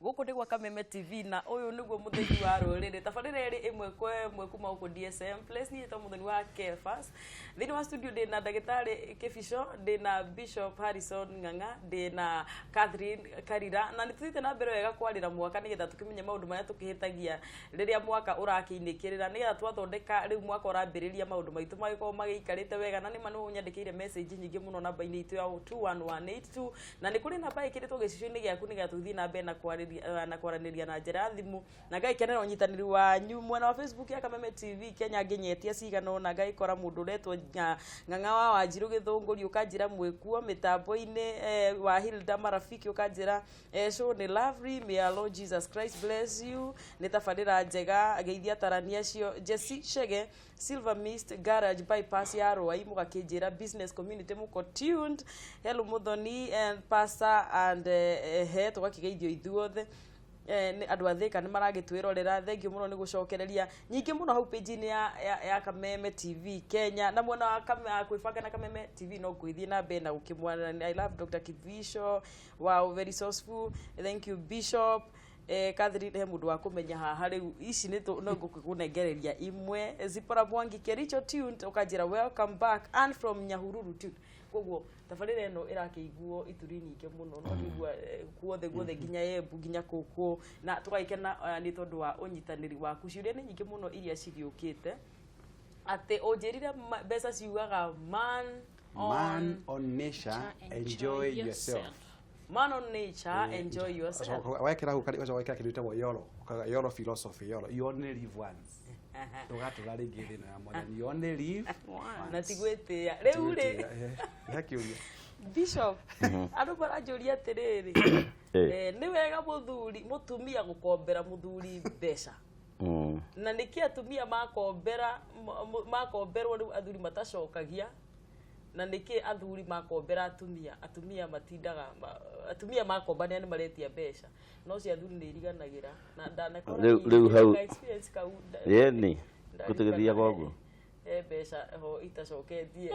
Gũkũ nĩ gwa Kameme TV na ũyũ nĩguo mũthĩgi wa rũrĩrĩ. Tabarĩra ĩrĩ ĩmwe kwa ĩmwe kuma gũkũ DSM Place. Niĩ njĩtagwo Mũthoni wa Kefas. Thĩinĩ wa studio ndĩna ndagĩtarĩ Kĩbico, ndĩna Bishop Harrison Ng'ang'a, ndĩna Catherine Karira, na nĩ tũthiĩte na mbere wega kwarĩra mwaka nĩgetha tũkĩmenye maũndũ marĩa tũkĩhĩtagia rĩrĩa mwaka ũrakĩinĩkĩrĩra, nĩgetha twathondeka rĩu mwaka ũrambĩrĩria maũndũ maitũ magĩkorwo magĩikarĩte wega. Na nĩma nĩ ũnyandĩkĩire message nyingĩ mũno namba-inĩ itũ ya 21182, na nĩ kũrĩ namba ĩkĩrĩtwo gĩcicio-inĩ gĩaku nĩgetha tũthiĩ na mbere na kwarĩria na kwaranĩria na njĩra ya thimũ, na ngagĩkenera ũnyitanĩri wanyu mwena wa Facebook ya Kameme TV Kenya. Ngĩnyetia cigana ũna ngagĩkora mũndũ ũretwo Ng'ang'a wa Wanjirũ Gĩthũngũri, ũkanjĩra mwĩkuo mĩtambo-inĩ, wa Hilda Marafiki ũkanjĩra show nĩ lovely, may our Lord Jesus Christ bless you, nĩ tabarĩra njega, geithia atarani acio. Jesse Chege, Silver Mist Garage bypass ya Rwai, mũgakĩnjĩra business community mũko tuned. Hello Muthoni and pastor and he tũgakĩgeithio ithuothe. Nĩ andũ a Thĩka nĩ maragĩtwĩrorera, thengiũ mũno nĩ gũcokereria nyingĩ mũno hau page-inĩ ya Kameme TV Kenya na mwena wa kwĩbanga na Kameme TV no ngwĩthiĩ na mbere na gũkĩmwarania. I love Dr. Kivisho, wow, very resourceful, thank you Bishop. Catherine, he mũndũ wa kũmenya haha rĩu ici nĩ no ngũkũnengereria imwe. Zipora Mwangi, Kericho tuned, ũkanjĩra welcome back, and from Nyahururu tuned. Koguo tabarĩra ĩno ĩrakĩiguo ituri nyingĩ mũno, no kĩigua guothe guothe, nginya Embu, nginya kũkũ, na tũgagĩkena nĩ tondũ wa ũnyitanĩri waku. Ciũria nĩ nyingĩ mũno iria cigĩũkĩte atĩ ũnjĩrire mbeca ciugaga man on, Man on nature, enjoy yourself. Man on nature, enjoy yourself. Wekĩra hau ũgacoka wekĩra kĩndũ gĩtagwo YOLO. Ũkauga YOLO philosophy, YOLO, you only live once. Ndũgatũra rĩngĩ thĩ ĩno ya Mwathani. You only live once. Na ti gwĩtĩĩa rĩu rĩ. He kĩũria. Bishop, andũ maranjũria atĩrĩrĩ, nĩ wega mũthuri mũtumia gũkombera mũthuri mbeca? Na nĩkĩ atumia makombera makomberwo rĩu athuri matacokagia, na nĩkĩ athuri makombera atumia, atumia matindaga atumia makombania nĩ maretia mbeca, no cia athuri nĩ iriganagĩra na ndanakora Rĩu hau- ka experience kau Ĩni ndarikana gũtigĩthiaga ũguo. He mbeca ho itacoketie.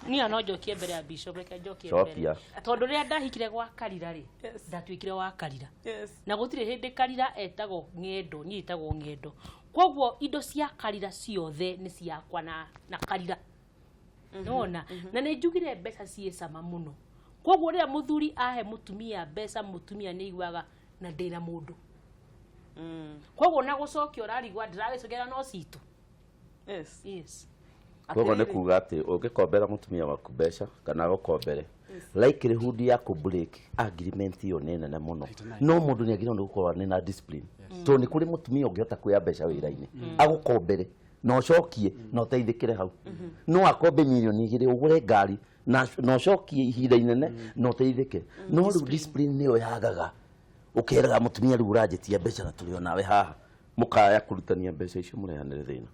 Niĩ no njokie mbere ya Bishop, reke njokie mbere. Cokia. Tondũ rĩrĩa ndahikire gwa Karira rĩ, ndatuĩkire wa Karira, na gũtirĩ hĩndĩ Karira etagwo ng'endo, niĩ ĩtagwo ng'endo. Koguo indo cia Karira ciothe nĩ ciakwa na Karira nona, na nĩ njugire mbeca ciĩ cama mũno. Koguo rĩrĩa mũthuri ahe mũtumia mbeca, mũtumia nĩ aiguaga na ndĩna mũndũ. Koguo na gũcokia ũrarigwo ndĩragĩcokera no citũ. Yes. Koguo nĩ Atĩrĩrĩ. Kuga atĩ ũngĩkombera mũtumia waku mbeca kana agũkombere, likelihood ya kũ break agreement ĩyo nĩ nene mũno, no mũndũ nĩ agĩrĩirwo nĩ gũkorwo nĩ na discipline, tondũ nĩ kũrĩ mũtumia ũngĩhota kuoya mbeca wĩra-inĩ agũkombere na ũcokie na ũteithĩkĩre hau. No akombe 2 million ũgũre ngari na ũcokie ihinda inene na ũteithĩke, no rĩu discipline nĩyo yagaga. Ũkeraga mũtumia, rĩu ũranjĩtia mbeca na tũrĩ o nawe haha, mũkaya kũrutania mbeca icio mũrehanĩre thĩna.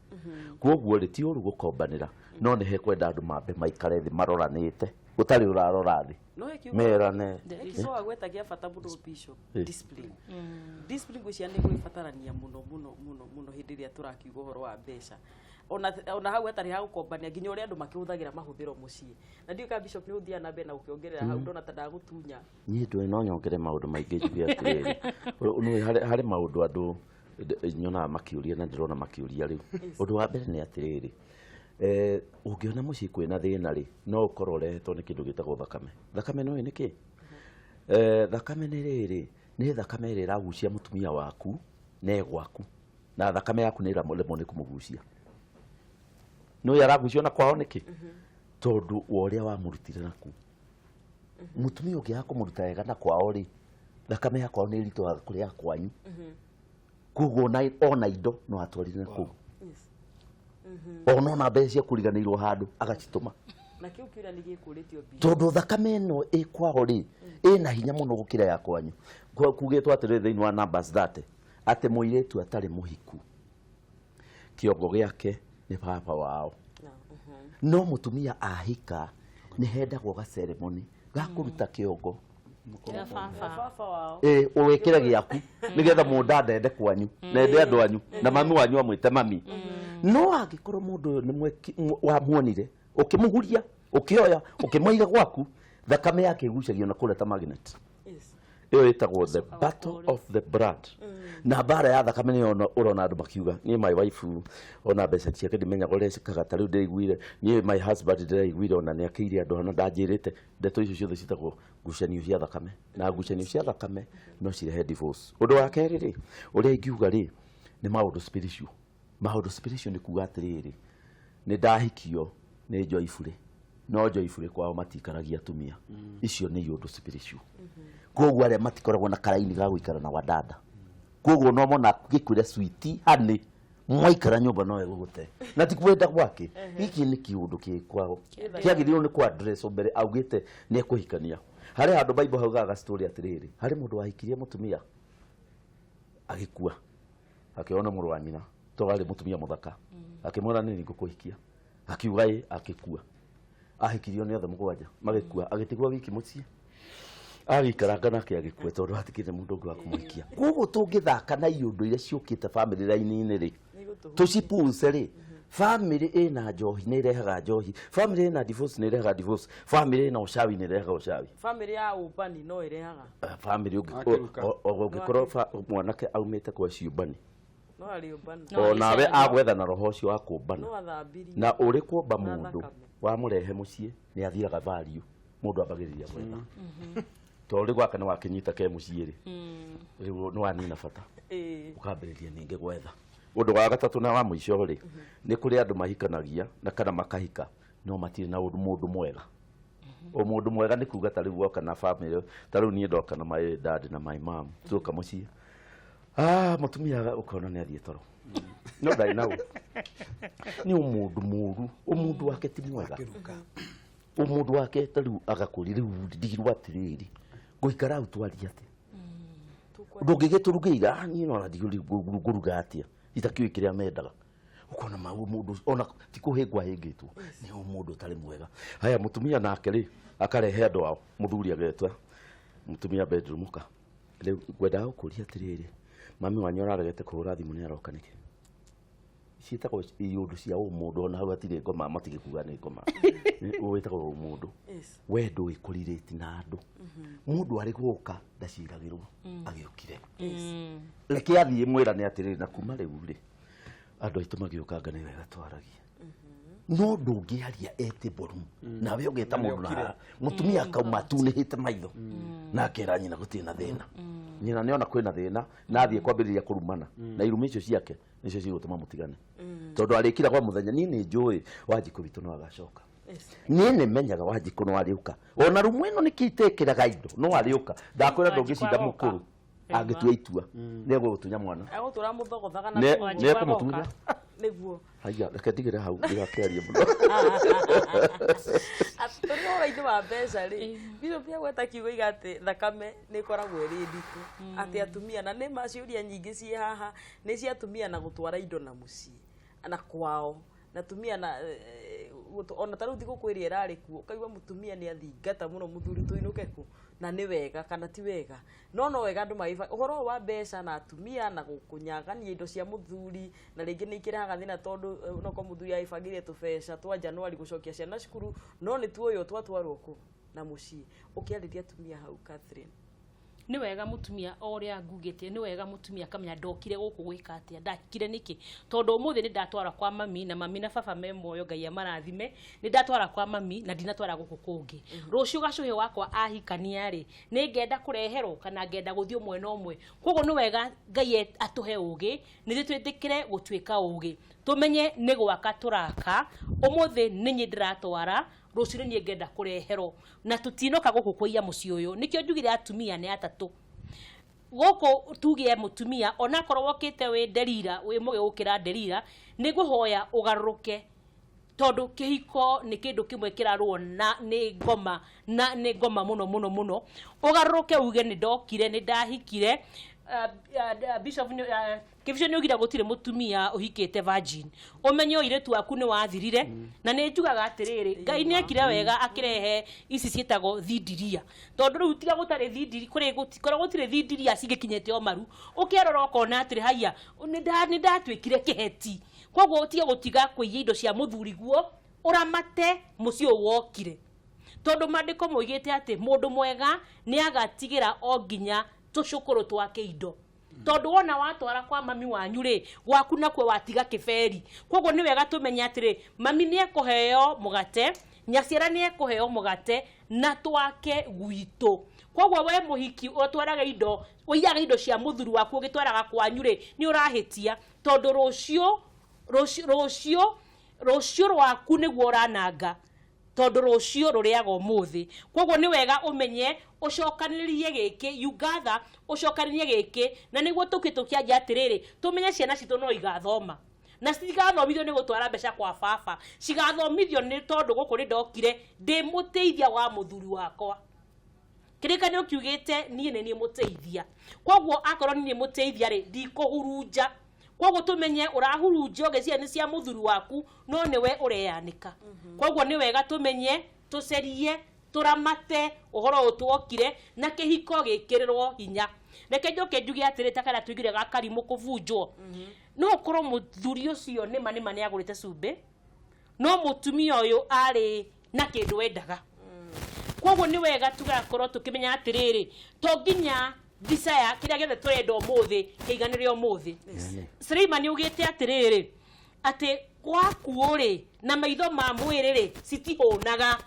Koguo rĩ, ti ũru gũkombanĩra, no nĩ hekwenda andũ mambe maikare thĩ maroranĩte, gũtarĩ ũrarora thĩ, No he kiugo merane. He kiugo wagweta gĩa bata mũno, Bishop. Discipline. Discipline ngwĩciria nĩ gwĩbatarania mũno mũno mũno mũno hĩndĩ ĩrĩa tũrakiuga ũhoro wa mbeca, ona hau hatarĩ ha gũkombania, nginya ũrĩa andũ makĩhũthagĩra mahũthĩro mũciĩ. Na ndiũĩ kana Bishop nĩ ũthiaga na mbere na gũkĩongerera hau, ndona ta ndagũtunya. Niĩ ndũĩ, no nyongere maũndũ maingĩ. Njuge atĩrĩrĩ, nĩũĩ harĩ maũndũ andũ nyonaga makĩũria na ndĩrona makĩũria rĩu. Ũndũ wa mbere nĩ atĩrĩrĩ, ũngĩona mũciĩ kwĩna thĩna rĩ, no ũkorwo ũrehetwo nĩ kĩndũ gĩtagwo thakame. Thakame nĩũĩ nĩ kĩ? Thakame nĩ rĩrĩ, nĩ thakame ĩrĩa ĩragucia mũtumia waku na ĩgwaku, na thakame yaku nĩ ĩramũremwo nĩ kũmũgucia. Nĩũĩ aragucio na kwao nĩkĩ? Tondũ wa ũrĩa wamũrutire naku. Mũtumia ũngĩaga kũmũruta wega na kwao rĩ, thakame ya kwao nĩ ĩritũhaga kũrĩ ya kwanyu. Koguo ona indo no atwarire na kũu, ona mbeca cia kũriganĩirwo handũ agacitũma. Na kĩu kĩũria nĩ gĩkũrĩtio, Bishop. Tondũ thakame ĩno ĩ kwao rĩ, ĩna hinya mũno gũkĩra ya kwanyu. Kugĩtwo atĩrĩrĩ thĩinĩ wa Numbers 30 atĩ mũirĩtu atarĩ mũhiku kĩongo gĩake nĩ baba wao, no mũtumia ahika nĩ hendagwo ga ceremony ga kũruta kĩongo. Ya baba. Baba wao. Ĩ ũwĩkĩre gĩaku nĩgetha mũndũ andende kwanyu na ende andũ anyu na mami wanyu amwĩte mami. No angĩkorwo mũndũ ũyũ nĩ wamuonire ũkĩmũhuria, ũkĩoya, ũkĩmũiga gwaku, thakame yake ĩgucagio na kũrĩa ta magnet. Ĩyo ĩtagwo the battle of the blood, na mbara ya thakame nĩyo ũrona andũ makiuga, niĩ my wife ona mbeca ciake ndimenyaga ũrĩa cikaga. Ta rĩu ndĩraiguire, niĩ my husband ndĩraiguire ona nĩ akĩire andũ ona ndanjĩrĩte. Ndeto icio ciothe citagwo ngucanio cia thakame, na ngucanio cia thakame no cirehe divorce. Ũndũ wa kerĩ rĩ, ũrĩa ingiuga rĩ, nĩ maũndũ spiritual. Maũndũ spiritual nĩ kuga atĩrĩrĩ, nĩ ndahikio nĩ Joyfully, no Joyfully kwao matikaragia atumia. Icio nĩ iũndũ spiritual. Koguo arĩa matikoragwo na karaini ga gũikara na wadada, koguo no mona gĩkwĩra, "Sweetie, honey," mwaikara nyũmba no egũgũte na ti kwenda gwake. Gĩkĩ nĩ kĩũndũ kĩ kwao kĩagĩrĩirwo nĩ kwa address mbere augĩte nĩ ekũhikania. Harĩ handũ Bible haugaga story atĩrĩrĩ, harĩ mũndũ wahikirie mũtumia agĩkua, akĩona mũrũ wa nyina to arĩ mũtumia mũthaka, akĩmwĩra, "Nĩ ngũkũhikia." Akiuga ĩ, akĩkua. Ahikirio nĩ othe mũgwanja magĩkua, agĩtigwo wiki mũciĩ, agĩikaranga nake agĩkua, tondũ hatikĩrĩ mũndũ ũngĩ wa kũmũhikia. Koguo tũngĩthaka na iũndũ iria ciũkĩte family line-inĩ rĩ, tũcipunce rĩ, family ĩna njohi nĩ ĩrehaga njohi, family ĩna divorce nĩ ĩrehaga divorce, family ĩna ũcawi nĩ ĩrehaga ũcawi. Family ya ũmbani no ĩrehaga. Family Akĩruka. Ũngĩkorwo mwanake aumĩte kwa ciũmbani, No arĩũmbana. No onawe arĩcaria. agwetha na roho ũcio wa kũmbana. No athambirie. Na ũrĩ kuomba Na mũndũ thakame. wamũrehe mũciĩ nĩ athiraga value. Mũndũ ambagĩrĩria gwetha, tondũ rĩu gwaka nĩ wakĩnyita ke mũciĩ rĩ, rĩu nĩ wanina bata, ũkambĩrĩria ningĩ gwetha. Ũndũ wa gatatũ na wa mũico rĩ, nĩ kũrĩ andũ mahikanagia na kana makahika no matirĩ na ũndũ mũndũ mwega. O mũndũ mwega nĩ kuga ta rĩu woka na family, ta rĩu niĩ ndoka na my dad na my mom, tuoka mũciĩ, mũtumia ũkona nĩ athiĩ toro, no ndarĩ na ũ nĩ ũmũndũ mũru, ũmũndũ wake ti mwega. Akĩruka. Ũmũndũ wake ta rĩu agakũria rĩu ndigirwo atĩrĩrĩ, ngũikara hau twaria atĩ ndũngĩgĩtũrugĩire. Niĩ no ndigirwo ngũruga atĩa, itakĩũĩ kĩrĩa mendaga. Ũkona mau mũndũ ona ti kũhĩngwo ahĩngĩtwo nĩ mũndũ ũtarĩ mwega. Haya, mũtumia nake rĩ, akarehe andũ ao, mũthuri agetwa mũtumia bedroom, ũka rĩu ngwendaga gũkũria atĩrĩrĩ, mami wanyu araregete kũhũra thimũ, nĩ aroka nĩkĩ? Ciĩtagwo iũndũ cia ũmũndũ. Ona hau hatirĩ ngoma, matigĩkuga nĩ ngoma. Wĩtagwo ũmũndũ. We ndũĩ kũrirĩti na andũ. Mũndũ arĩ gũka ndaciragĩrwo agĩũkire, reke athiĩ mwĩrane atĩrĩrĩ, na kuma rĩu rĩ, andũ aitũ magĩũkanga nĩ wega twaragia, no ndũngĩaria ete boru nawe ũgeta mũndũ na haha mũtumia akauma atunĩhĩte maitho na akera nyina gũtirĩ na thĩna. Nyina nĩona kwĩna thĩna na athiĩ kwambĩrĩria kũrumana, na irumi icio ciake nĩcio cigũtũma mũtigane, tondũ arĩkira kwa mũthenya. Niĩ nĩ njũĩ Wanjikũ witũ no agacoka. Niĩ nĩ menyaga Wanjikũ no arĩũka, ona rumu ĩno nĩkĩ itekĩraga indo, no arĩũka. Ndakwĩra Wanjikũ ndũngĩcinda agoka. mũkũrũ angĩtua itua nĩ egũgũtunya mwana. Agũtũra mũthogothaga na Wanjikũ Nĩ ekũmũtunya. agoka. Nĩguo. Haya, reke ndigĩre hau ndigakĩarie mũno. Tũrĩ ũhoro-inĩ wa mbeca rĩ, Bishop agweta kiugo iga atĩ thakame nĩ ĩkoragwo ĩrĩ nditũ, atĩ atumia, na nĩ ma ciũria nyingĩ ciĩ haha nĩ cia atumia na gũtwara indo na mũciĩ na kwao na atumia na ona ta rĩu thigũkũ ĩrĩa ĩrarĩ kuo, ũkaigua mũtumia nĩ athingata mũno mũthuri tũinũke kũ, na nĩ wega kana ti wega, no wega andũ magĩba ũhoro ũyũ wa mbeca na atumia na kũnyagania indo cia mũthuri, na rĩngĩ nĩ ikĩrehaga thĩna, tondũ onokorwo mũthuri agĩbangĩire tũbeca twa Januari gũcokia ciana cukuru, no nĩ tuoywo twatwarwo kũ na mũciĩ. Ũkĩarĩria atumia hau, Catherine. Nĩ wega mũtumia, o ũrĩa ngugĩte, nĩ wega mũtumia akamenya ndokire gũkũ gwĩka atĩa, ndakire nĩkĩ, tondũ ũmũthĩ nĩ ndatwara kwa mami, na mami na baba me muoyo, Ngai amarathime. Nĩ ndatwara kwa mami na ndinatwara gũkũ kũngĩ. Rũciũ gacũhĩ wakwa ahikania rĩ, nĩ ngenda kũreherwo kana ngenda gũthiĩ ũmwe na ũmwe. Koguo nĩ wega Ngai atũhe ũgĩ nĩthuĩ twĩtĩkĩre gũtuĩka ũgĩ, tũmenye nĩ gwaka tũraka. Ũmũthĩ nĩ niĩ ndĩratwara, rũciũ nĩ niĩ ngenda kũreherwo, na tũtinoka gũkũ kũiya mũciĩ ũyũ. Nĩkĩo njugire atumia nĩ atatũ gũkũ. Tuge mũtumia onakorwo wokĩte wĩ nderira, wĩ mũgĩ gũkĩra nderira, nĩ ngũhoya ũgarũrũke, tondũ kĩhiko nĩ kĩndũ kĩmwe kĩrarũo na nĩ ngoma, na nĩ ngoma mũno mũno mũno. Ũgarũrũke uge nĩ ndokire, nĩ ndahikire. Bishop Kĩbico nĩ ugire gũtirĩ mũtumia ũhikĩte virgin. Ũmenye ũirĩtu waku nĩ wathirire, na nĩ njugaga atĩrĩrĩ, Ngai nĩ ekire wega akĩrehe ici ciĩtagwo thindiria, tondũ rĩu tiga gũtarĩ thindiri kũrĩ gũtikorwo gũtirĩ thindiria cingĩkinyĩte o maru. Ũkĩrora ũkona atĩrĩ, haiya, nĩ ndatuĩkire kĩheti. Koguo ũtige gũtiga kũiya indo cia mũthuri guo ũramate mũciĩ ũyũ wokire. Tondũ maandĩko moigĩte atĩ mũndũ mwega nĩ agatigĩra o nginya tũcũkũrũ twake indo. Tondũ wona watwara kwa mami wanyu rĩ, gwaku nakuo watiga kĩberi. Koguo nĩ wega tũmenye atĩrĩ, mami nĩ ekũheo mũgate, nyaciara nĩ ekũheo mũgate, na twake gwitũ. Koguo we mũhiki ũtwaraga indo, ũiyaga indo cia mũthuri waku ũgĩtwaraga kwanyu rĩ, nĩ ũrahĩtia. Tondũ rũciũ, rũciũ, rũciũ, rũciũ rwaku nĩguo ũrananga. Tondũ rũciũ rũrĩaga ũmũthĩ. Koguo nĩ wega ũmenye ũcokanĩrĩrie gĩkĩ, you gather, ũcokanĩrĩrie gĩkĩ, na nĩguo tũke tũkĩanjia atĩrĩrĩ, tũmenye ciana citũ no igathoma. Na citigathomithio nĩ gũtwara mbeca kwa baba, cigathomithio nĩ tondũ gũkũ nĩ ndokire ndĩ mũteithia wa mũthuri wakwa. Kĩrĩkanĩro kiugĩte niĩ nĩ niĩ mũteithia. Koguo akorwo nĩ niĩ mũteithia rĩ, ndikũhurunja. Koguo tũmenye ũrahurunja ũgĩciria nĩ cia mũthuri waku, no nĩwe ũreyanĩka. Koguo nĩ wega tũmenye, tũcerie, tũramate ũhoro ũyũ tuokire na kĩhiko gĩkĩrĩrwo hinya. Reke njoke njuge atĩrĩ, ta karĩa tuigire ga Karimũ kũbunjwo. No ũkorwo mũthuri ũcio nĩma nĩma nĩ agũrĩte cumbĩ, no mũtumia ũyũ arĩ na kĩndũ endaga. Koguo nĩ wega tũgakorwo tũkĩmenya atĩrĩrĩ, to nginya desire kĩrĩa gĩothe tũrenda ũmũthĩ kĩiganĩre ũmũthĩ. Suleiman augĩte atĩrĩrĩ, atĩ gwakuo rĩ, na maitho ma mwĩrĩ rĩ, citihũnaga.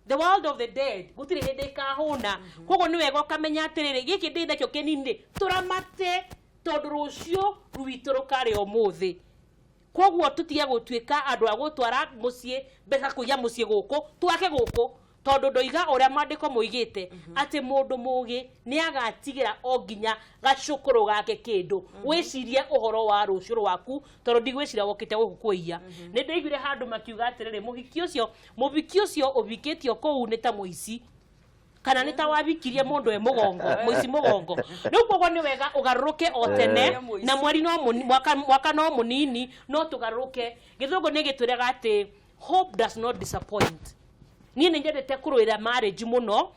The world of the dead gũtirĩ hĩndĩ ĩkahũna. Koguo nĩ wega ũkamenya atĩrĩrĩ, gĩkĩ ndĩ nakĩo kĩnini rĩ, tũramate tondũ rũciũ rwitũ rũkarĩ ũmũthĩ. Koguo tũtige gũtuĩka andũ a gũtwara mũciĩ mbeca kũiya mũciĩ gũkũ, twake gũkũ. Tondũ ndoiga ũrĩa maandĩko moigĩte atĩ mũndũ mũgĩ nĩ agatigĩra o nginya gacũkũrũ gake kĩndũ. Wĩcirie ũhoro wa rũciũ rwaku tondũ ndigwĩciria wokĩte gũkũ kũiya. Nĩ ndaiguire handũ makiuga atĩrĩrĩ, mũhiki ũcio ũhikĩtio kũu nĩ ta mũici, kana nĩ ta wabikirie mũndũ e mũgongo, mũici mũgongo. Rĩu koguo nĩ wega ũgarũrũke o tene, na mweri no mwaka, mwaka no mũnini, no tũgarũrũke. Gĩthũngũ nĩ gĩtwĩraga atĩ hope does not disappoint. Niĩ nĩ nyendete kũrũĩra marriage mũno,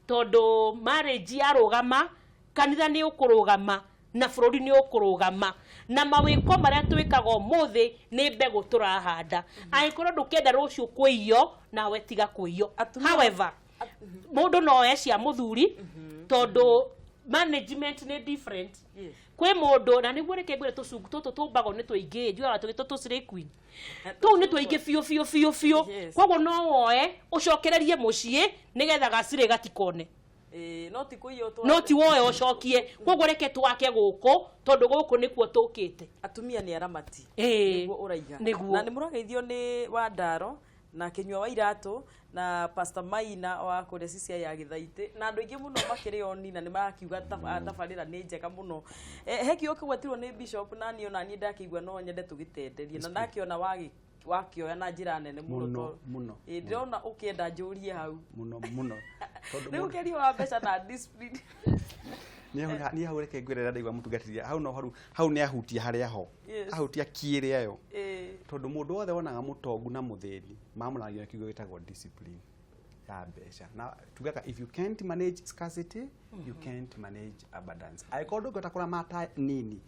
tondũ marriage yarũgama, kanitha nĩ ũkũrũgama, na bũrũri nĩ ũkũrũgama. Na mawĩko marĩa twĩkaga ũmũthĩ nĩ mbegũ tũrahanda. Angĩkorwo ndũkĩenda rũciũ kũiywo, nawe tiga kũiywo. However, mũndũ no oe cia mũthuri, tondũ management nĩ different. Kwĩ mũndũ, na nĩguo reke ngwĩre tũcungu tũtũ tũmbagwo nĩ tũingĩ, njugaga tũgĩtwo tũ slay queen. Tũu nĩ tũingĩ biũ biũ biũ biũ. Koguo no woe ũcokererie mũciĩ nĩgetha gacirĩ gatikone. No ti kũiywo twa- No ti woe ũcokie. Koguo reke twake gũkũ tondũ gũkũ nĩkuo tũkĩte. Atumia nĩ aramati. Nĩguo ũraiga. Nĩguo. Na nĩ mũrageithio nĩ Wandaro na Kĩnyua wa Iratũ na Pastor Maina wa kũrĩa CCI ya Gĩthaitĩ na andũ aingĩ mũno makĩrĩ oni na nĩ marakiuga tabarĩra nĩ njega mũno. He kiugo kĩgwetirwo nĩ Bishop na niĩ ona niĩ ndakĩigua no nyende tũgĩtenderie na ndakĩona wakĩoya na njĩra nene mũno Mũno, tondũ mũno, ndĩrona ũkĩenda njũrie hau. Mũno, mũno. Tondũ Rĩu mũndũ- kĩario wa mbeca na discipline. Niĩ hau reke ngwĩre rĩrĩa ndaigua mũtungatĩri hau no hau, hau nĩ ahutia harĩa ho. Ahutia kĩrĩa yo. Tondũ mũndũ wothe wonaga mũtongu na mũthĩni mamũragia na kiugo gĩtagwo discipline ya mbeca. Na tugaga if you can't manage scarcity, you can't manage abundance. Angĩkorwo ndũngĩhota kũramata nini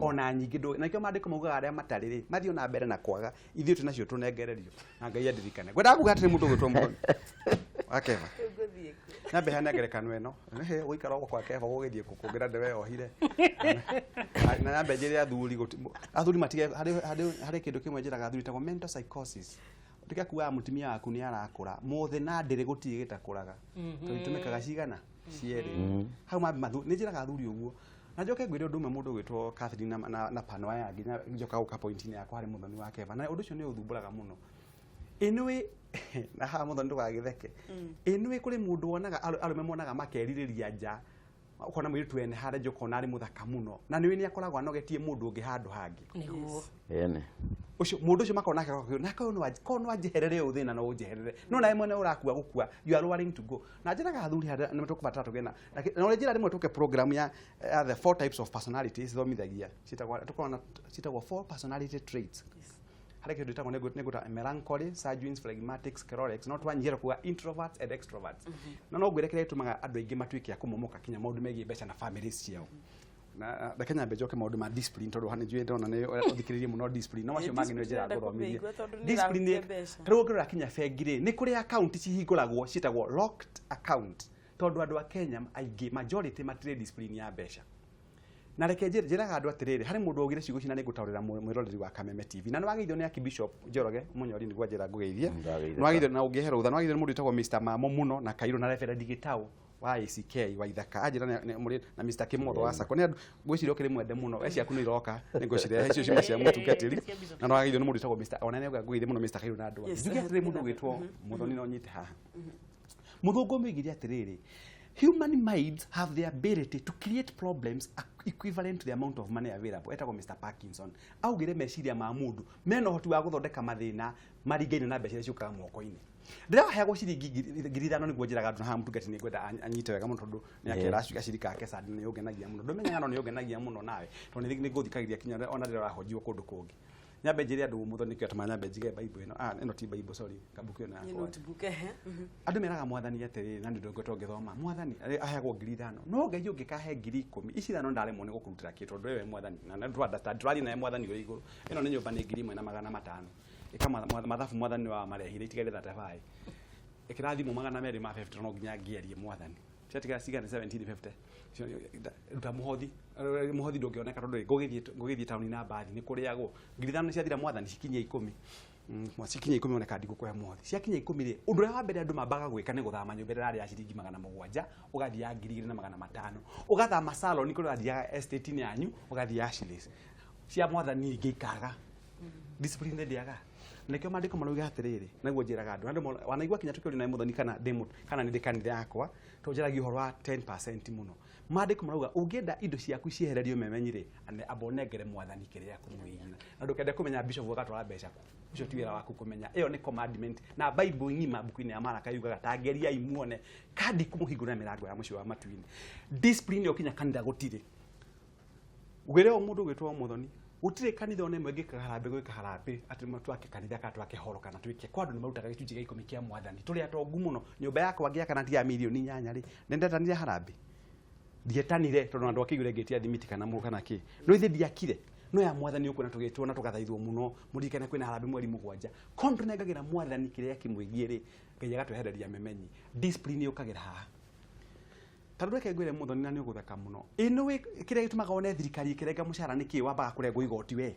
ona nyingĩ ndũ, na nĩkĩo maandĩko maugaga arĩa matarĩ rĩ mathiĩ ona mbere na kwaga, ithuĩ twĩ nacio tũnengererio na Ngai andirikane. Ngwendaga kuga atĩrĩ mũndũ ũgwĩtwo Mũthoni wa Keba. Ngũthiĩ kũ? Nyambe heane ngerekano ĩno. Ehe, gũikara gũkũ kwa Keba gũgĩthiĩ kũ kũngĩra ndĩreyohire. Na nyambe njĩre athuri athuri matige harĩ kĩndũ kĩmwe njĩraga athuri tagwo mental psychosis. Tiga kugaga mũtumia waku nĩ arakũra, mũthĩ na ndĩrĩ gũtirĩ gĩtakũraga. Tondũ itũmĩkaga cigana? Cierĩ. Hau mambe nĩ njĩraga athuri ũguo. Na njoke ngwĩre ũndũ ũmwe mũndũ ũgwĩtwo Catherine na pano aya nginya njoka gũka point-inĩ yakwa harĩ mũthoni wa Keba. Na ũndũ ũcio nĩ ũthumbũraga mũno. Ĩnũĩ, na haha mũthoni ndũgagĩtheke. Ĩnũĩ kũrĩ mũndũ wonaga, arũme monaga makerirĩria nja, ũkona mũirĩtu ene harĩa nja ũkona arĩ mũthaka mũno. Na nĩũĩ nĩ akoragwo anogetie mũndũ ũngĩ handũ hangĩ. Nĩguo. Ene. Ũcio, mũndũ ũcio makona nake akoiga, nake ũyũ ko no anjeherere ũyũ thĩna no ũnjeherere. No nawe mwene ũrakua gũkua, you are willing to go. Na njĩraga athuri harĩa nĩ tũkũbatara tũgĩe na, na kĩ-, na ũrĩa njĩra rĩmwe tũke program ya the 4 types of personalities thomithagia. Ciĩtagwo, tũkoragwo na, ciĩtagwo 4 personality traits. Harĩ kĩndũ gĩtagwo nĩ ngũta melancholy, sanguines, phlegmatics, cholerics, no twanyihĩra kuga introverts and extroverts. Na no ngwĩre kĩrĩa gĩtũmaga andũ aingĩ matuĩke a kũmomoka kinya maũndũ megiĩ mbeca na families ciao. Na reke nyambe njoke maũndũ ma discipline tondũ haha nĩ njũĩ ndona nĩ ũthikĩrĩirie mũno discipline no macio mangĩ nĩ njĩra Discipline ngũthomithie. ndenda kũmĩigua tondũ nĩ Discipline ĩrahutia mbeca. ta rĩu ũngĩrora kinya bengi rĩ, nĩ kũrĩ account cihingũragwo ciĩtagwo locked account tondũ andũ a Kenya aingĩ majority matirĩ discipline ya mbeca. Na reke njĩraga andũ atĩrĩrĩ, harĩ mũndũ waugire ciugo ici na nĩngũtaũrĩra mwĩroreri wa Kameme TV. Na nĩwageithio nĩ Archbishop Njoroge Mũnyori nĩguo anjĩra ngũgeithie. Ndageithĩka. Nĩwageithio na ũngĩhe rũtha, nĩwageithio nĩ mũndũ wĩtagwo Mr. Mamo mũno na Kairũ na Reverend Gĩtaũ wa ACK wa Ithaka. Anjĩra mũrĩ na Mr. Kĩmotho wa Sacco. Nĩ andũ ngwĩciria ũkĩrĩ mwende mũno. We ciaku nĩ iroka, nĩngũcirehe icio ciuma cia mũtungatĩri. Cia Bishop. Na nĩwageithio nĩ mũndũ wĩtagwo Mr. ona nĩauga ngũgeithie mũno Mr. Kairũ na andũ angĩ. Yes. Njuge atĩrĩrĩ mũndũ ũgwĩtwo Mũthoni no nyite haha. Mũthũngũ oigire atĩrĩrĩ, human minds have the ability to create problems equivalent to the amount of money available. Etagwo Mr. Parkinson. Augire meciria ma mũndũ mena ũhoti wa gũthondeka mathĩna maringaine na mbeca iria ciũkaga moko-inĩ. Ndĩraheagwo ciringi 5,000 nĩguo njĩraga andũ na haha mũtungati nĩ ngwenda anyite wega mũno tondũ nĩ akĩra acirika ake sandi nĩ ũngenagia mũno. Ndũmenyaga no nĩ ũngenagia mũno nawe tondũ nĩ ngũthikagĩrĩria kinya ona rĩrĩa ũrahonjio kũndũ kũngĩ. Nyambe njĩre andũ mũthoni nĩkĩo atũma nyambe njige Bible ĩno. Ah, ĩno ti Bible, sorry. Kabuku ĩno Nĩ yakwa. notebook ehe. Andũ meraga mwathani atĩrĩrĩ, na nĩ ũndũ ũngĩ ngĩthoma mwathani aheagwo 5,000 no Ngai ũngĩkahe 10,000 ici ithano ndaremwo nĩ gũkũrutĩra kĩ tondũ wewe mwathani na nĩ understand tũrathiĩ nawe mwathani ũrĩ igũrũ. Ĩno nĩ nyũmba nĩ 1,500 ĩka mathabu mwathani wa marehire itigaire 35 ĩkĩra thimũ 250 no nginya ngĩarie mwathani ciatigara cigana 1750 ruta mũhothi. Mũhothi ndũngĩoneka tondũ ngũgĩthiĩ taũni na mbathi nĩ kũrĩagwo. 5,000 ciathira mwathani cikinyie 10. Cikinyie 10 one kandi ngũkũhe mũhothi. Ciakinya 10 rĩ, ũndũ ũrĩa wa mbere andũ mambaga gwĩka nĩ gũthama nyũmba ĩrĩa ĩrarĩ ya ciringi 700 ũgathiĩ ya 2,500 ũgathama salon kũrĩa ũrathiaga estate-inĩ yanyu ũgathiĩ Ashley's. Cia mwathani ingĩ ikaga. Discipline ndĩaga. Nĩkĩo maandĩko marauga atĩrĩrĩ, naguo njĩraga andũ, andũ wanaigua kinya tũkĩũria na mũthoni kana ndĩ kana nĩ ndĩ kanitha yakwa, tondũ njaragia ũhoro wa 10% mũno. Maandĩko marauga ũngĩenda indo ciaku ciehererio memenyi rĩ, amba ũnengere mwathani kĩrĩa kũmwĩgiĩ. Na ndũkende kũmenya bishop agatwara mbeca kũ. Ũcio ti wĩra waku kũmenya. Ĩyo nĩ commandment. Na Bible ng'ima mbuku-inĩ ya Maraka yugaga ta geriai muone kandi kũmũhingũrĩra mĩrango ya mũciĩ wa matu-inĩ. Discipline ĩyo kinya kanitha gũtirĩ. Ngwĩre o mũndũ ũgwĩtwo mũthoni, gũtirĩ kanitha ona ĩmwe ĩngĩka harambĩ gwĩka harambĩ atĩ twake kanitha kana twake horo kana twĩke kwa andũ nĩ marutaga gĩcunjĩ gĩa 10 kĩa mwathani. Tũrĩ atongu mũno. Nyũmba yakwa ngĩaka na ti ya mirioni 8 rĩ, nĩ ndetanire harambĩ. Ndietanire tondũ andũ akĩigure ngĩtia thimiti kana mũũ kana kĩ. No ithe ndiakire. No ya mwathani ũkuona tũgĩtwo na tũgathaithwo mũno, mũririkane kwĩna harambĩ mweri 7. Korwo tũnengagĩra mwathani kĩrĩa kĩmwĩgiĩ rĩ, Ngai agatwehereria memenyi. Discipline yũkagĩra haha. Tondũ reke ngwĩre mũthoni na nĩ ũgũtheka mũno. Ĩ nĩ kĩrĩa gĩtũmaga wone thirikari ĩkĩrenga mũcara nĩ kĩ? Wambaga kũrengwo igoti we.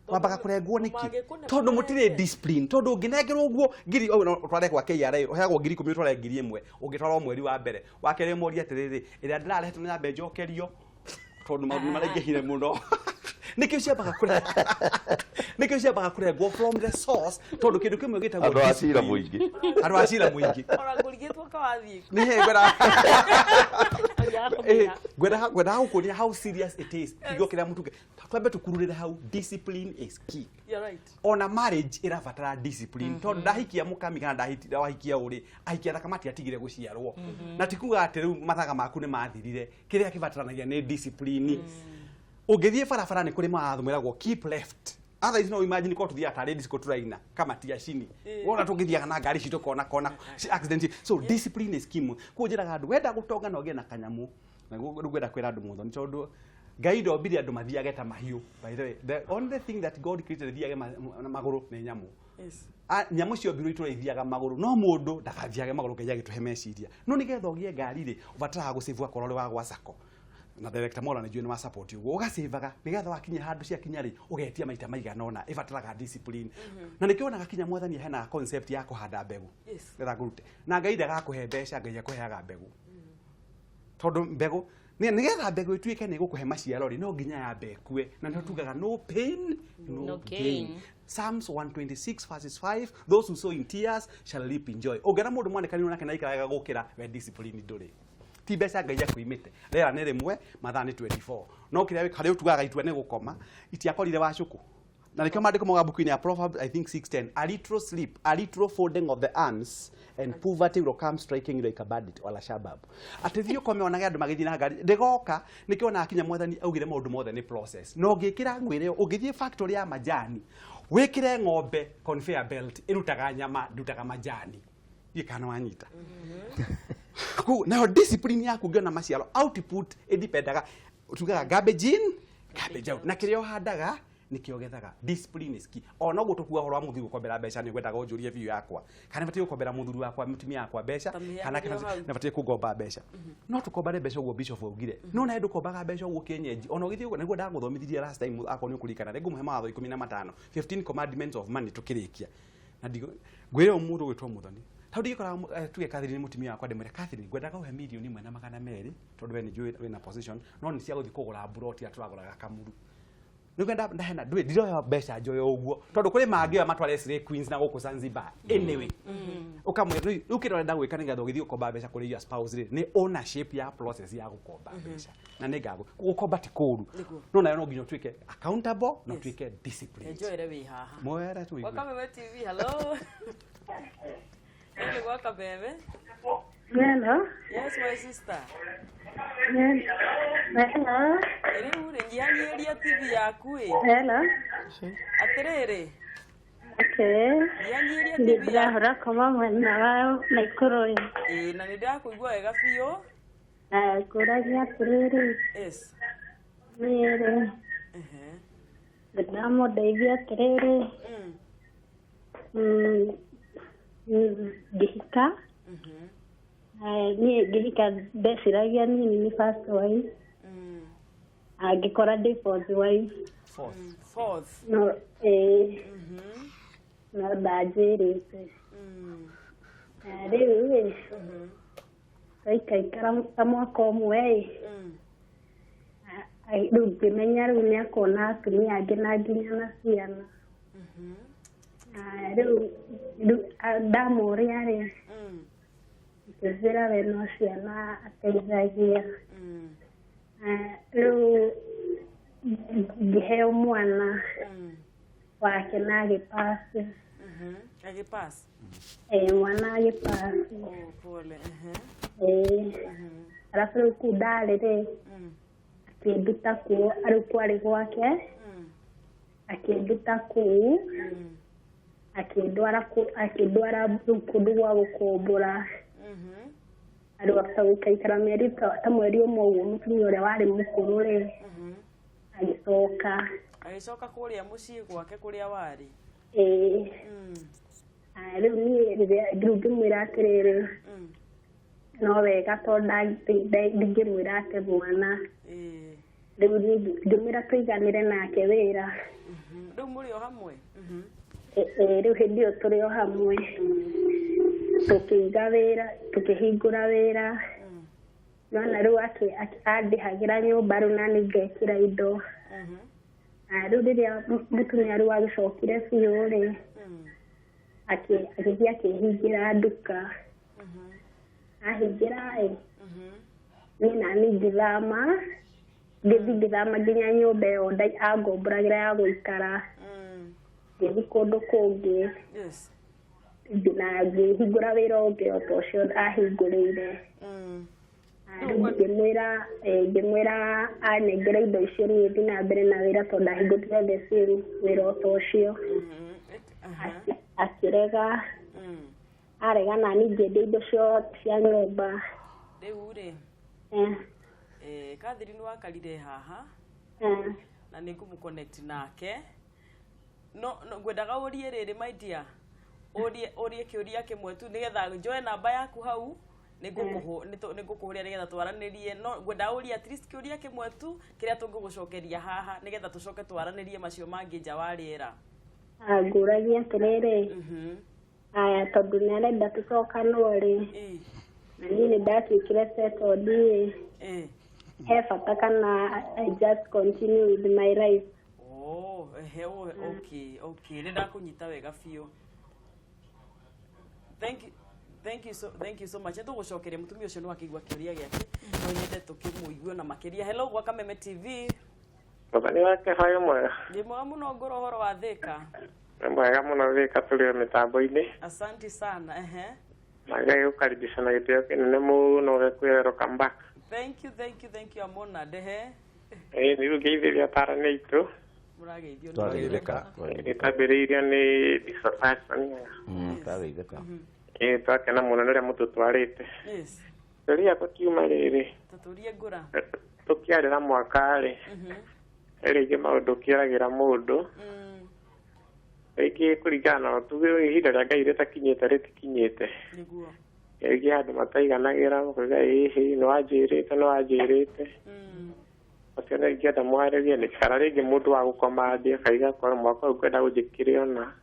Wambaga kũrengwo nĩkĩ? Tondũ mũtirĩ discipline. Tondũ ũngĩnengerwo ũguo ngiri, oh, no, ũtware gwa KRA, ũheagwo 10,000 ũtware 1,000, ũngĩtwara o mweri wa mbere. Wa kerĩ ũmorie atĩrĩrĩ, ĩrĩa ndĩrarehete nĩ nyambe njokerio, tondũ maũndũ nĩ maraingĩhire mũno. Nĩkĩo ciambaga kũrengwo. Nĩkĩo ciambaga kũrengwo from the source, tondũ kĩndũ kĩmwe gĩtagwo Andũ a cira discipline. mũingĩ. Andũ a cira mũingĩ. Ona ngũrigĩtwo kawathiĩ. Nĩ he ngwenda Ngwenda ngwendaga gũkuonia how serious it is. Kiugo kĩrĩa mũtunge. Twambe tũkururĩre hau, discipline is key. You're right. Ona marriage ĩrabatara discipline. Tondũ ndahikia mũkami kana ndahikia ũrĩ, ahikia thaka matiatigire gũciarwo. Na ti kuga atĩ rĩu mathaga maku nĩ mathirire. Kĩrĩa kĩbataranagia nĩ discipline. Ũngĩthiĩ barabara nĩ kũrĩ mawatho mwĩragwo keep left. Otherwise no imagine korwo tũthiaga tarĩ disco tũraina kama tia cini. Wona tũngĩthiaga na ngari citũ kona kona accident. So discipline is key. Koguo njĩraga andũ wenda gũtonga na ũgĩe na kanyamũ. Na rĩu ngwenda kwĩra andũ mũthoni tondũ Ngai ndombire andũ mathiage ta mahiũ. By the way, the only thing that God created thiage na magũrũ nĩ nyamũ. Yes. Nyamũ ciombirwo itũra ithiaga magũrũ, no mũndũ ndagathiage magũrũ Ngai agĩtũhe meciria. No nĩgetha ũgĩe ngari rĩ, ũbataraga gũcĩvu akorwo ũrĩ wa gwa sacco. Na director Mola nĩ njũĩ nĩ wa support ũguo. Ũgacĩvaga nĩgetha wakinya handũ ciakinya rĩ, ũgetia maita maigana ũna. Ĩbataraga discipline. Na nĩkĩo wonaga kinya mwathani aheanaga concept ya kũhanda mbegũ. Yes. Nĩgetha ngũrute. Na Ngai ndagakũhe mbeca, Ngai akũheaga mbegũ. Tondũ mbegũ nĩgetha mbegũ ĩtuĩke nĩ ĩgũkũhe maciaro rĩ, no nginya yambe ĩkue. Na nĩho tugaga no pain, no No gain. gain. Psalms 126 verses 5, those who sow in tears shall reap in joy. Ũngĩona mũndũ mwanĩkanĩirwo nake na aikaraga gũkĩra, we discipline ndũrĩ. Ti mbeca Ngai akũimĩte. Rĩera nĩ rĩmwe, mathaa nĩ 24. No kĩrĩa harĩa ũtuaga itua nĩ gũkoma, itiakorire wacũkũ. Na nĩkĩo maandĩko mauga mbuku-inĩ ya Proverbs, I think 6:10, a little sleep, a little folding of the arms, and poverty will come striking you like a bandit or a shabab. Atĩ thiĩ ũkome onage andũ magĩthiĩ na ngari. Ndĩgoka, nĩkĩo onaga kinya mwathani augire maũndũ mothe nĩ process. Na ũngĩkĩra ngwĩre, ũngĩthiĩ factory ya majani, wĩkĩre ng'ombe conveyor belt, ĩrutaga nyama, ndutaga majani. Ndiũĩ kana wanyita. Koguo, nayo discipline yaku ũngĩona maciaro, output ĩdipendaga. Tugaga garbage in, garbage out. Na kĩrĩa ũhandaga nĩkĩo ũgethaga. Discipline is key. Ona ũguo tũkuga ũhoro wa mũthuri gũkombera mbeca, nĩ ngwendaga ũnjũrie biũ yakwa kana nĩbatiĩ gũkombera mũthuri wakwa, mũtumia wakwa mbeca, Ta mĩheanĩre kana o hau. nĩbatiĩ kũngomba mbeca. No tũkombane mbeca ũguo Bishop augire, no nawe ndũkombaga mbeca ũguo kĩenyenji. Ona ũgĩthiĩ ũguo nĩguo ndagũthomithirie last time, akorwo nĩ ũkũririkana, rĩngĩ ngũmũhe mawatho 15, 15 commandments of money, tũkĩrĩkia na ngwĩre mũndũ ũgwĩtwo Mũthoni, tondũ ndingĩkora tuge Catherine nĩ mũtumia wakwa, ndĩmwĩre, "Catherine, ngwendaga ũhe 1,200,000, tondũ we nĩ njũĩ wĩna position, no nĩ cia gũthiĩ kũgũra mburoti ĩrĩa tũragũraga Kamuru." Nĩguo ndahena ndwĩ ndiroya mbeca njoyo ũguo, tondũ kũrĩ mangĩoya matware Slay Queens na gũkũ Zanzibar. Anyway, ũkamwĩra rĩu kĩrĩa ũrenda gwĩka nĩgetha ũgĩthiĩ gũkomba mbeca kũrĩ your spouse rĩ, nĩ ownership ya process ya gũkomba mbeca. Na nĩ ngagũ gũkomba ti kũũru, Nĩguo. no nayo no nginya ũtuĩke accountable na ũtuĩke disciplined. Njoere wĩ haha. Mwere tuigue. Gwa Kameme TV, hello. Ĩĩ, gwa Kameme. Hello. Yes, my sister. Hello. Rĩu rĩ, nyihanyihĩria TV yaku ĩ. Hello. Atĩrĩrĩ, Okay. nyihanyihĩria TV yaku. Ndĩrahũra kuma mwena wa Naikuru. Ĩĩ, na nĩ ndĩrakũigua wega biũ. Na ngũragia atĩrĩrĩ, niĩ rĩ, ndĩramũndeithia atĩrĩrĩ, ngĩhika, niĩ ngĩhika ndeciragia niĩ nĩ first wife, angĩkora ndĩ fourth wife. Fourth. Fourth. No ĩĩ, no ndanjĩrĩte. Na rĩu rĩ, twaikaikara ta mwaka ũmwe ĩ, rĩu ngĩmenya rĩu nĩ akona atumia angĩ na nginya na ciana. Na rĩu ndamũria rĩ, akĩnjĩra we no ciana ateithagia. Rĩu ngĩheo mwana wake na agĩpasi. Agĩpass. Ĩ, mwana agĩpasi. Oh, pole. Ĩ, arabu rĩu kũu ndarĩ rĩ, akĩnduta kuo, rĩu kwarĩ gwake, akĩnduta kũu, akĩndwara akĩndwara rĩu kũndũ gwa gũkombora. Rĩu after gũikaikara mĩeri ta mweri ũmwe ũguo, mũtumia ũrĩa warĩ mũkũrũ rĩ, agĩcoka. Agĩcoka kũrĩa mũciĩ gwake kũrĩa warĩ. Ĩĩ. Rĩu niĩ rĩrĩa rĩu ngĩmwĩra atĩrĩrĩ, no wega tondũ ndingĩmwĩra ate mwana. Rĩu niĩ ngĩmwĩra tũiganĩre nake wĩra. Rĩu mũrĩ o hamwe? Ĩ, rĩu hĩndĩ ĩyo tũrĩ o hamwe, tũkĩiga wĩra, tũkĩhingũra wĩra. Nona rĩu andĩhagĩra nyũmba rĩu nani ngekĩra indo. Rĩu rĩrĩa mũtumia rĩu agĩcokire biũ rĩ, agĩthiĩ akĩhingĩra nduka. Ahingĩra ĩ, niĩ nani ngĩthama, ngĩthiĩ ngĩthama nginya nyũmba ĩyo angomboragĩra ya gũikara, ngĩthiĩ kũndũ kũngĩ. Na ngĩhingũra wĩra ũngĩ o ta ũcio ahingũrĩire. Rĩu ngĩmwĩra anengere indo icio niĩ thiĩ na mbere na wĩra, tondũ ndahingũrire the same wĩra o ta ũcio. Akĩrega. Arega, nani ngĩendia indo ciothe cia nyũmba. Rĩu rĩ, Catherine wakarire haha, na nĩ ngũmũ nake, no ngwendaga ũrie rĩrĩ, my dear, ũrie kĩũria kĩmwe tu nĩgetha njoe namba yaku hau, nĩngũkũhũrĩra nĩgetha twaranĩrie. No ngwendaga ũrie at least kĩũria kĩmwe tu kĩrĩa tũngĩgũcokeria haha, nĩgetha tũcoke twaranĩrie macio mangĩ nja wa rĩera. Ngũragia atĩrĩrĩ, aya tondũ nĩ arenda tũcokanwo rĩ, na niĩ nĩ ndatuĩkire settled rĩ, he bata kana I just continue with my life? Oh, ehe, oh, okay, nĩ ndakũnyita wega biũ. Thank you. Thank you so much. Nĩtũgũcokeria mũtumia ũcio, nĩ wakĩigua kĩũria gĩake, no nyende tũkĩmũigue na makĩria. Hello, gwa Kameme TV. Mũthoni wa Kebayo, mwega? Ndĩ mwega mũno, ngũra ũhoro wa Thĩka. Nĩ mwega mũno Thĩka, tũrĩ o mĩtambo-inĩ. Asante sana, ehe. Na ngagĩgũkaribisha na gĩtĩo kĩnene mũno gĩkwĩra welcome back. Thank you, thank you, thank you, I'm honored, ehe. Ĩĩ, nĩ rĩu ngeithĩria atarani aitũ. Mũrageithio nĩ Twageithĩka. Nĩtwambĩrĩirio nĩ dissertation. Twageithĩka. Ĩĩ, twakena mũno nĩ ũrĩa mũtũtwarĩte. Kĩũria gĩakwa kiuma rĩrĩ. Tũtũrie, ngũra. Tũkĩarĩra mwaka rĩ, rĩngĩ maũndũ kĩragĩra mũndũ. Rĩngĩ kũringana na tuge ihinda rĩa Ngai rĩtakinyĩte rĩtikinyĩte. Nĩguo. Rĩngĩ andũ mataiganagĩra makoiga ĩhĩ nĩ wanjĩrĩte nĩ wanjĩrĩte. Acio nĩ ingĩenda mwarĩrie nĩ kana rĩngĩ mũndũ wa gũkomandi akaiga kwa mwaka ũyũ ngwenda gũnjĩkĩre ona.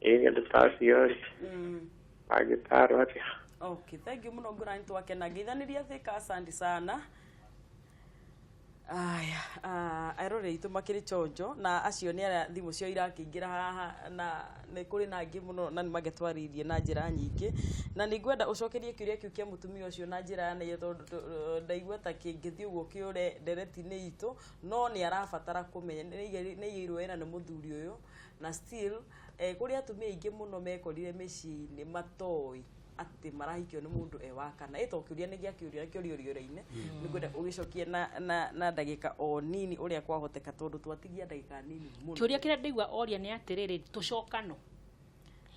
Ĩĩ nĩ andũ ta acio rĩ, mangĩtarwo atĩa? Okay, thank you muno ngũrani, twakena ngeithanĩria Thika, asante sana. Aya, eroreri aitũ makĩrĩ chonjo na acio nĩ arĩa thimũ ciao irakĩingĩra haha, na nĩ kũrĩ na angĩ mũno na nĩ mangĩtwarĩirie na njĩra nyingĩ, na nĩ ngwenda ũcokerie kĩũria kĩu kĩa mũtumia ũcio na njĩra ya naihenya, tondũ ndaigua ta kĩngĩthiĩ ũguo kĩũre ndereti-inĩ itũ, no nĩ arabatara kũmenya nĩ aigĩirwo wĩra nĩ mũthuri ũyũ na still kũrĩ atumia aingĩ mũno mekorire mĩciĩ-inĩ matoĩ atĩ marahikio nĩ mũndũ e wa kana ĩ to kĩũria nĩ gĩa kĩũria kĩũria ũrĩa-inĩ. Nĩ ngwenda ũgĩcokie na ndagĩka o nini ũrĩa kwahoteka, tondũ twatigia ndagĩka nini mũno. Kĩũria kĩrĩa ndaigua oria nĩ atĩrĩrĩ, tũcokano.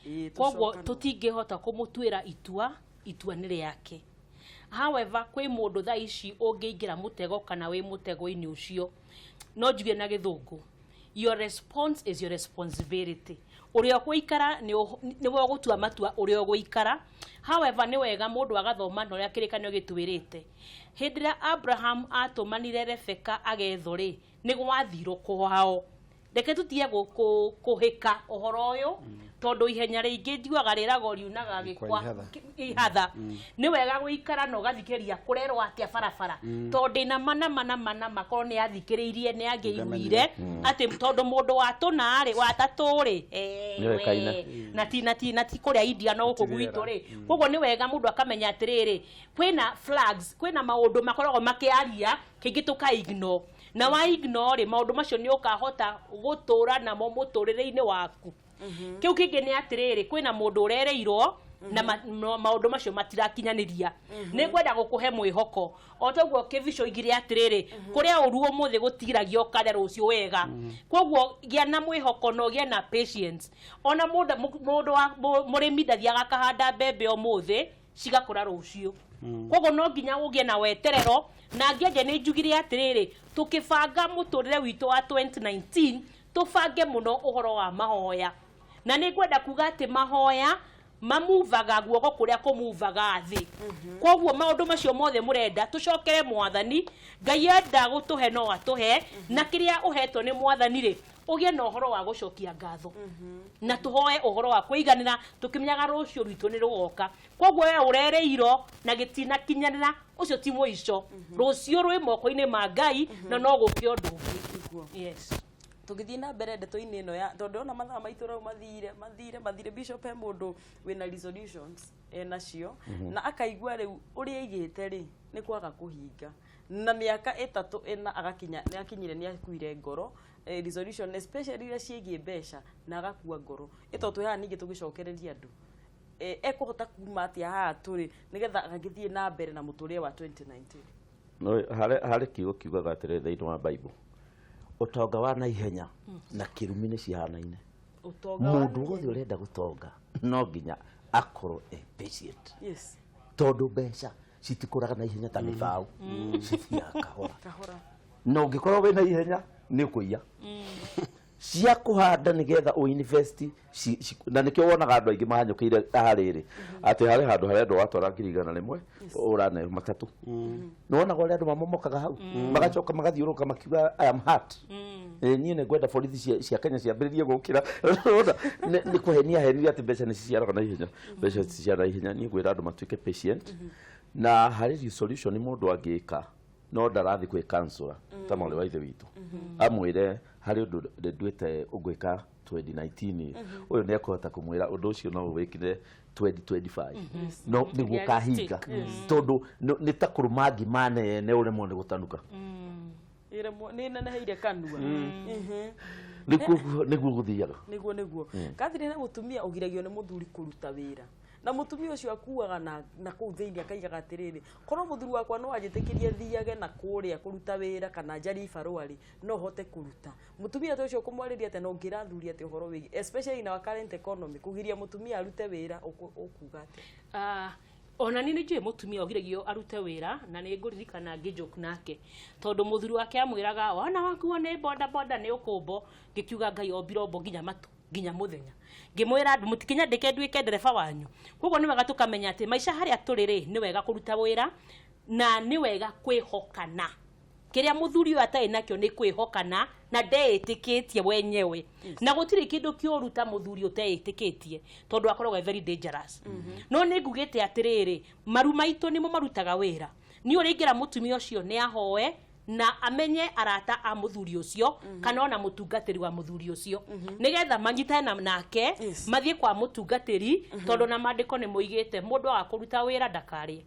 Ĩĩ, Koguo tũcokano. Tũtingĩhota kũmũtuĩra itua, itua nĩ rĩake. However, kwĩ mũndũ thaa ici ũngĩingĩra mũtego kana wĩ mũtego-inĩ ũcio, no njuge na gĩthũngũ, your response is your responsibility. Ũrĩa ũgũikara nĩwe ũgũtua matua ũrĩa ũgũikara. However, nĩ wega mũndũ agathoma na ũrĩa kĩrĩkanĩro gĩtwĩrĩte. Hĩndĩ ĩrĩa Abraham atũmanire Rebeka agethwo rĩ, nĩ gwathirwo kwao. Reke tũtige kũhĩka ũhoro ũyũ, tondũ ihenya rĩingĩ njiguaga rĩragwo riunaga gĩkwa. Ihatha. Ihatha. Nĩ wega gũikara na ũgathikĩrĩria kũrerwo atĩa barabara, tondũ ndĩna mana mana mana makorwo nĩ athikĩrĩirie, nĩ angĩiguire atĩ tondũ mũndũ wa tũna rĩ, wa tatũ rĩ, Nĩoĩkaine. We, na ti kũrĩa India no gũkũ gwitũ rĩ. Koguo nĩ wega mũndũ akamenya atĩrĩrĩ, kwĩna flags, kwĩna maũndũ makoragwo makĩaria kĩngĩ tũka ignore, na wa ignore rĩ, maũndũ macio nĩ ũkahota gũtũra namo mũtũrĩre-inĩ waku. Kĩu kĩngĩ nĩ atĩrĩrĩ, kwĩna mũndũ ũrereirwo na maũndũ macio matirakinyanĩria. Nĩ ngwenda gũkũhe mwĩhoko o toguo kĩbico igire atĩrĩrĩ, kũrĩa ũru ũmũthĩ gũtiragio karĩa rũciũ wega. Koguo gĩa na mwĩhoko na ũgĩe na patience. Ona mũndũ mũndũ wa mũrĩmi ndathiaga akahanda mbembe ũmũthĩ cigakũra rũciũ. Koguo no nginya ũgĩe na weterero. Na ngĩenje nĩ njugire atĩrĩrĩ, tũkĩbanga mũtũrĩre witũ wa 2019, tũbange mũno ũhoro wa mahoya, na nĩ ngwenda kuga atĩ mahoya mamuvaga guoko kũrĩa kũmuvaga thĩ. Koguo maũndũ macio mothe mũrenda, tũcokere Mwathani Ngai. Enda gũtũhe no atũhe, na kĩrĩa ũhetwo nĩ Mwathani rĩ, ũgĩe na ũhoro wa gũcokia ngatho, na tũhoe ũhoro wa kũiganĩra, tũkĩmenyaga rũciũ rwitũ nĩ rũgoka. Koguo we ũrereirwo na gĩtinakinyanĩra, ũcio ti mũico. Rũciũ rwĩ moko-inĩ ma Ngai na no gũke ũndũ ũngĩ. Nĩguo. Yes. Tũgĩthiĩ na mbere ndeto-inĩ ĩno ya tondũ ndĩrona mathaa maitũ rĩu mathire mathire mathire. Bishop, he mũndũ wĩna resolutions enacio na akaigua rĩu ũrĩa aigĩte rĩ nĩ kwaga kũhinga, na mĩaka 3 4 agakinya nĩ akinyire nĩ akuire ngoro, resolution especially iria ciĩgiĩ mbeca, na agakua ngoro. Ĩto twĩ haha ningĩ tũgĩcokereria andũ, ekũhota kuma atĩa haha tũrĩ nĩgetha agagĩthiĩ na mbere na mũtũrĩre wa 2019? No harĩ kiugo kiugaga atĩrĩ thĩinĩ wa Bible, ũtonga wa naihenya na kĩrumi nĩ cihanaine. Ũtonga wa Mũndũ wothe ũrenda gũtonga no nginya akorwo e patient, tondũ mbeca citikũraga na ihenya ta mĩbaũ, cithiaga kahora. Kahora. Na ũngĩkorwo wĩna ihenya nĩ ũkũiya cia kũhanda nĩgetha ũinvest na nĩkĩo wonaga andũ aingĩ mahanyũkĩire harĩrĩ atĩ harĩ handũ harendwo watwara 100,000 ũraneo 3. Nĩ wonaga ũrĩa andũ mamomokaga hau, magacoka magathiũrũrũka makiuga, "I am hurt." Niĩ nĩ ngwenda borithi cia Kenya ciambĩrĩrie gũkĩra. Ũrona, nĩ kũhenia henirie atĩ mbeca nĩ ciciaraga na ihenya. Mbeca ciciaraga na ihenya. Niĩ ngwĩra andũ matuĩke patient, na harĩ solution mũndũ angĩka no ndarathiĩ kwĩ counselor ta mwarĩ wa ithe witũ, amwĩre harĩ ũndũ nduĩte ũngwĩka 2019. Ũyũ nĩ ekũhota kũmwĩra ũndũ ũcio no ũwĩkire 2025 no nĩguo ũkahinga, tondũ nĩ ta kũrũma ngima nene ũremwo nĩ gũtanuka. Ĩremwo nĩ neneheire kanua. Nĩguo gũthiaga. Nĩguo Catherine, he mũtumia ũgiragio nĩ mũthuri kũruta wĩra, na mũtumia ũcio akuaga na kũu thĩinĩ akaigaga atĩrĩrĩ, korwo mũthuri wakwa no anjĩtĩkĩrie thiage na kũrĩa kũruta wĩra kana njarie ibarũa rĩ, no hote kũruta. Mũtumia ta ũcio ũkũmwarĩria atĩa, na ũngĩra athuri atĩa ũhoro wĩgiĩ, especially in our current economy, kũgiria mũtumia arute wĩra, ũkuga atĩa? Ah, Ona niĩ nĩ njũĩ mũtumia ũgiragio arute wĩra, na nĩ ngũririkana ngĩjoke nake, tondũ mũthuri wake amwĩraga, "Wona wakuo nĩ boda boda nĩ ũkũmbo." Ngĩkiuga Ngai ombire ombo nginya matu nginya mũthenya. Ngĩmwĩra, "Mũtikinyandĩke nduĩke ndereba wanyu." Koguo nĩ wega tũkamenya atĩ maica harĩa tũrĩ rĩ, nĩ wega kũruta wĩra na nĩ wega kwĩhokana. Kĩrĩa mũthuri ũyũ atarĩ nakĩo nĩ kwĩhokana na ndeĩtĩkĩtie wenyewe, na gũtirĩ kĩndũ kĩũru ta mũthuri ũteĩtĩkĩtie, tondũ akoragwo e very dangerous. No nĩ ngugĩte atĩrĩrĩ, maru maitũ nĩmo marutaga wĩra. Niĩ ũrĩa ingĩra mũtumia ũcio nĩ ahoe na amenye arata a mũthuri ũcio, kana ona mũtungatĩri wa mũthuri ũcio, nĩgetha manyitane nake, mathiĩ kwa mũtungatĩri, tondũ na maandĩko nĩ moigĩte mũndũ aga kũruta wĩra ndakarĩe.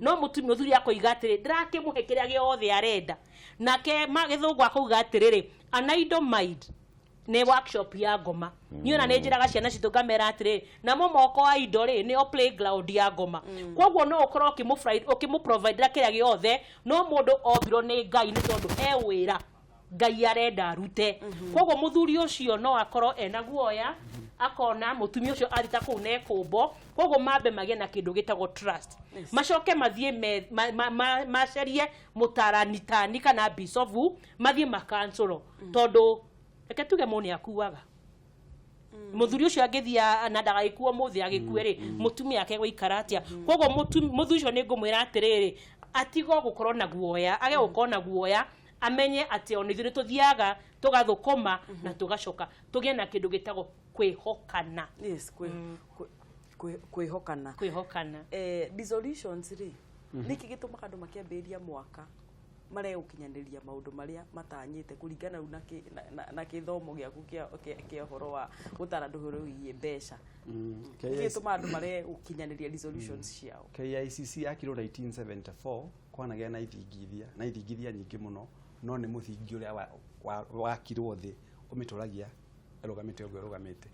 No mũtumia, mũthuri akoiga atĩrĩ, "Ndĩrakĩmũhe kĩrĩa gĩothe arenda." Nake gĩthũngũ akauga atĩrĩrĩ, "An idle mind nĩ workshop ya ngoma." Niĩ ona nĩ njĩraga ciana citũ ngamera atĩrĩ, namo moko a indo rĩ, nĩo playground ya ngoma. Koguo no ũkorwo ũkĩmũprovidera kĩrĩa gĩothe, no mũndũ ombirwo nĩ Ngai nĩ tondũ he wĩra Ngai arenda arute. Koguo mũthuri ũcio no akorwo ena guoya, akona mũtumia ũcio arita kũu nekũmbo. Koguo mambe magĩe na kĩndũ gĩtagwo trust, macoke mathiĩ macerie mũtarani tani kana bicobu, mathiĩ makansũro, tondũ reke tuge mũndũ nĩ akuaga. Mũthuri ũcio angĩthiĩ na ndagagĩkua ũmũthĩ, agĩkue rĩ, mũtumia ake gũikara atĩa? Koguo mũthuri ũcio nĩ ngũmwĩra atĩrĩrĩ, atigwo gũkorwo na guoya, age gũkorwo na guoya, amenye atĩ ona ithuĩ nĩ tũthiaga tũgathũkũma na tũgacoka tũgĩe na kĩndũ gĩtagwo kwĩhokana. Yes, kwĩhokana. Kwĩhokana. Resolutions rĩ, nĩkĩ gĩtũmaga andũ makĩambĩrĩria mwaka marege gũkinyanĩria maũndũ marĩa matanyĩte, kũringana rĩu na gĩthomo gĩaku kĩa ũhoro wa gũtara andũ ũhoro wĩgiĩ mbeca? Nĩkĩ gĩtũmaga andũ marege gũkinyanĩria resolutions ciao? KICC yakirwo 1974, kwanagĩa na ithingithia na ithingithia nyingĩ mũno, no nĩ mũthingi ũrĩa wakirwo thĩ ũmĩtũragia ĩrũgamĩte ũguo ĩrũgamĩte.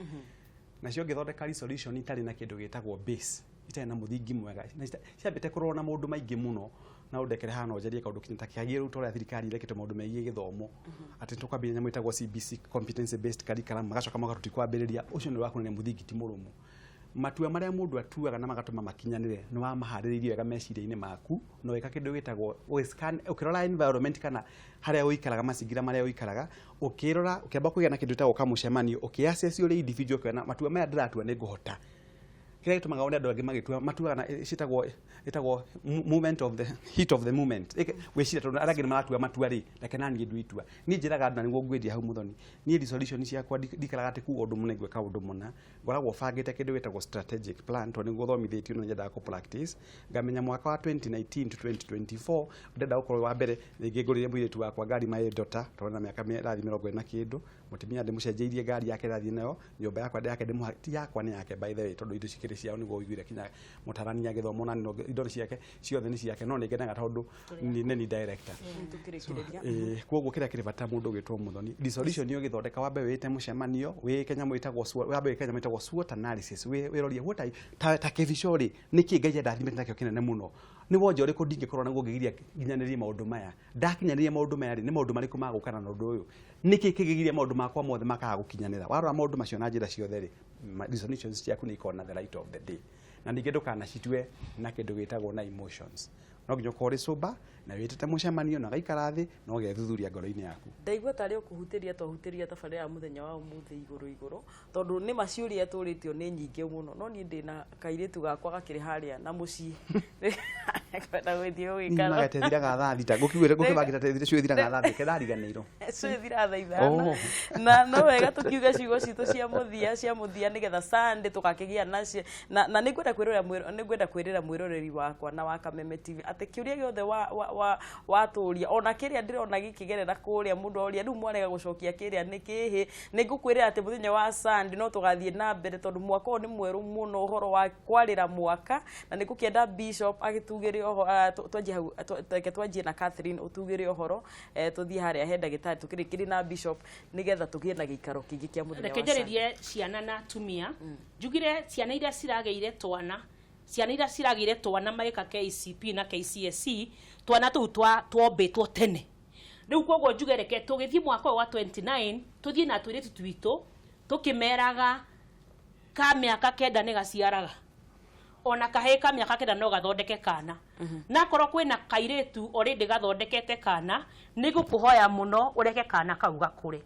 Nacio ngĩthondeka resolution itarĩ na kĩndũ gĩtagwo base, itarĩ na mũthingi mwega, na ciambĩte kũrorwo na maũndũ maingĩ mũno. Na ũndekere haha, no njarie kaũndũ kinya ta kĩagĩrĩru, ta ũrĩa thirikari ĩrekĩte maũndũ megiĩ gĩthomo, atĩ tũkwambĩrĩria nyamũ ĩtagwo CBC, competency based curriculum, magacoka moka tũtikwambĩrĩria. Ũcio nĩ wakuonania mũthingi ti mũrũmu. Matua marĩa mũndũ atuaga na magatũma makinyanĩre nĩ wamaharĩrĩirie wega meciria-inĩ maku, na ũgĩka kĩndũ gĩtagwo ũgĩscan, ũkĩrora environment kana harĩa ũikaraga, mazingira marĩa ũikaraga, ũkĩrora, ũkĩamba kũgĩa na kĩndũ gĩtagwo kamũcemanio, ũkĩassess ũrĩ individual, ũkĩona matua maya ndĩratua nĩ ngũhota. Kĩrĩa gĩtũmaga wone andũ angĩ magĩtua matuaga na ciĩtagwo ĩtagwo moment of the heat of the moment. Gwĩciria tondũ arĩa angĩ nĩ maratua matua rĩ, reke na niĩ ndue itua. Niĩ njĩraga andũ, na nĩguo ngwĩria hau mũthoni, niĩ resolution ciakwa ndikaraga atĩ kuga ũndũ mũna ngwĩka ũndũ mũna. Ngoragwo bangĩte kĩndũ gĩtagwo strategic plan, tondũ nĩguo thomithĩtio na nyendaga kũ practice. Ngamenya mwaka wa 2019 to 2024 ndĩrenda gũkorwo wa mbere rĩngĩ ngũrĩre mũirĩtu wakwa ngari, my daughter, tondũ na mĩaka ĩrathiĩ 40 na kĩndũ. Mũtumia ndĩmũcenjeirie ngari yake ĩrathiĩ nayo, nyũmba yakwa yake ndĩmũha, ti yakwa, nĩ yake by the way, tondũ indo cikĩrĩ ciao, nĩguo ũiguire kinya mũtarani agĩthomwo na indo nĩ ciake ciothe, nĩ ciake, no nĩ ngenaga tondũ nĩ ni director. Tũkĩrĩkĩrĩria. Koguo kĩrĩa kĩrĩ bata, mũndũ ũgĩtwo mũthoni, resolution ũgĩthondeka, wambe wĩte mũcemanio, wĩke nyamũ ĩtagwo SWOT, wambe wĩke nyamũ ĩtagwo SWOT analysis, wĩrorie what I, ta kĩbico rĩ, nĩkĩ Ngai andathimĩte nakĩo kĩnene mũno, nĩ wonje ũrĩkũ ndingĩkorwo naguo ngĩgiria nginyanĩrie maũndũ maya? Ndakinyanĩria maũndũ maya rĩ, nĩ maũndũ marĩkũ magũkana na ũndũ ũyũ? Nĩkĩ kĩngĩgiria maũndũ makwa mothe makaga gũkinyanĩra? Warora maũndũ macio na njĩra ciothe rĩ, resolutions ciaku nĩ ikorwo na the light of the day. Na ningĩ ndũkanacitue na kĩndũ gĩtagwo na emotions. No nginya ũkorwo ũrĩ sober na wĩtĩte mũcemanio na ũgaikara thĩ na ũgethuthuria ngoro-inĩ yaku. Ndaigua tarĩ o kũhutĩria twahutĩria tabarĩra ya mũthenya wa ũmũthĩ igũrũ igũrũ, tondũ nĩ ma ciũria tũrĩtio nĩ nyingĩ mũno, no niĩ ndĩna kairĩtu gakwa gakĩrĩ harĩa na mũciĩ kwenda gũthiĩ gũgĩikara. Magatethiraga thaa 6, gũkiugĩte gũkĩbangĩte tethire cio ithiraga thaa 6, ndariganĩirwo. Cithiraga thaa 5. Na no wega tũkiuge ciugo citũ cia mũthia nĩgetha Sunday tũgakĩgĩa nacio. Na nĩ ngwenda kwĩrĩra mwĩroreri wakwa na wa Kameme TV atĩ kĩũria gĩothe wa watũria, ona kĩrĩa ndĩrona gĩkĩgerera kũrĩa, mũndũ oria rĩu mwarega gũcokia kĩrĩa nĩ kĩhĩ, nĩ ngũkwĩrĩra atĩ mũthenya wa Sunday no tũgathiĩ na mbere, tondũ mwaka ũyũ nĩ mwerũ mũno, ũhoro wa kwarĩra mwaka, na nĩ ngũkĩenda Bishop agĩtugĩre ũhoro. Twanjie hau, reke twanjie na Catherine, ũtugĩre ũhoro, tũthiĩ harĩa he ndagĩtarĩ, tũkĩrĩkĩrie na Bishop, nĩgetha tũgĩe na gĩikaro kĩngĩ kĩa mũthenya Reke wa Sunday. Njarĩrie ciana na atumia. Njugire ciana iria ciragĩire twana, ciana iria ciragĩire twana magĩka KCP na KCSE, twana tũu twombĩtwo tene. Rĩu koguo njuge reke tũgĩthiĩ mwaka ũyũ wa 29 tũthiĩ na tũirĩtu twitũ tũkĩmeraga ka mĩaka 9 nĩ gaciaraga. Ona kahĩĩ ka mĩaka 9 no gathondeke kana. Na korwo kwĩna kairĩtu already gathondekete kana, nĩ ngũkũhoya mũno ũreke kana kau gakũre.